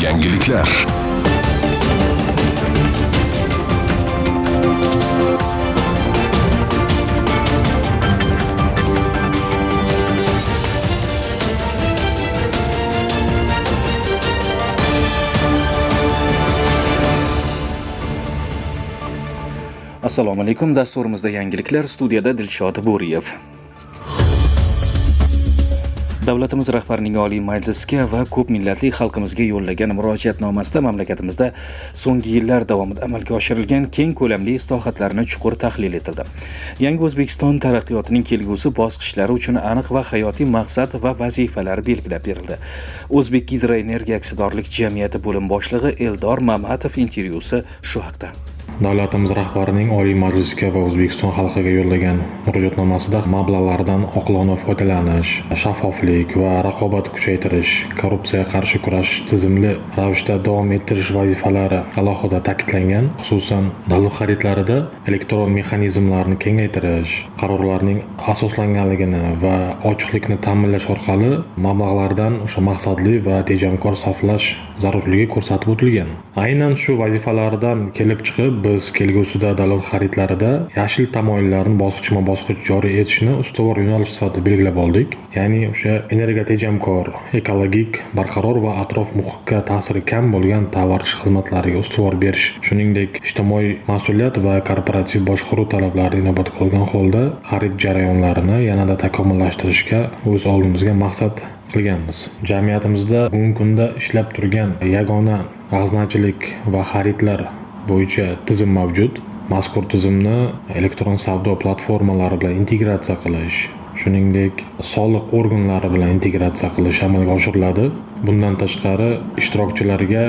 Yangiliklar. Assalomu alaykum. Dasturimizda yangiliklar, studiyada Dilshod Bo'riyev. Davlatimiz rahbarining Oliy Majlisga va ko'p millatli xalqimizga yo'llagan murojaatnomasida mamlakatimizda so'nggi yillar davomida amalga oshirilgan keng ko'lamli islohotlarni chuqur tahlil etildi. Yangi O'zbekiston taraqqiyotining kelgusi bosqichlari uchun aniq va hayotiy maqsad va vazifalar belgilab berildi. O'zbek gidroenergiya aksiyadorlik jamiyati bo'lim boshlig'i Eldor Mamatov intervyusi shu haqda. Davlatimiz rahbarining Oliy Majlisga va O'zbekiston xalqiga yo'llagan murojaatnomasida mablag'lardan oqilona foydalanish, shaffoflik va raqobatni kuchaytirish, korrupsiyaga qarshi kurash tizimli ravishda davom ettirish vazifalari alohida ta'kidlangan. Xususan, davlat xaridlarida elektron mexanizmlarni kengaytirish, qarorlarning asoslanganligini va ochiqlikni ta'minlash orqali mablag'lardan o'sha maqsadli va tejamkor sarflash zarurligi ko'rsatib o'tilgan. Aynan shu vazifalardan kelib chiqib, biz kelgusida davlat xaridlarida yashil tamoyillarni bosqichma-bosqich joriy etishni ustuvor yo'nalish sifatida belgilab oldik. Ya'ni o'sha energiya tejamkor, ekologik, barqaror va atrof muhitga ta'siri kam bo'lgan tovar xizmatlariga ustuvor berish, shuningdek, ijtimoiy mas'uliyat va korporativ boshqaruv talablarini inobatga olgan holda xarid jarayonlarini yanada takomillashtirishga o'z oldimizga maqsad qilganmiz. Jamiyatimizda bugungi kunda ishlab turgan yagona g'aznachilik va xaridlar bo'yicha tizim mavjud. Mazkur tizimni elektron savdo platformalari bilan integratsiya qilish, shuningdek, soliq organlari bilan integratsiya qilish amalga oshiriladi. Bundan tashqari, ishtirokchilarga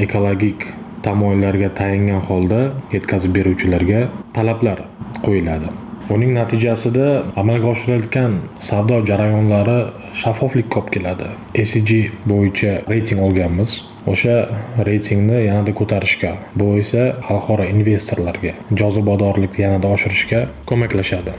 ekologik tamoyillarga tayangan holda yetkazib beruvchilarga talablar qo'yiladi. Buning natijasida amalga oshirilayotgan savdo jarayonlari shaffoflikka olib keladi. ESG bo'yicha reyting olganmiz. O'sha reytingni yanada ko'tarishga, bu esa xalqaro investorlarga jozibadorlikni yanada oshirishga ko'maklashadi.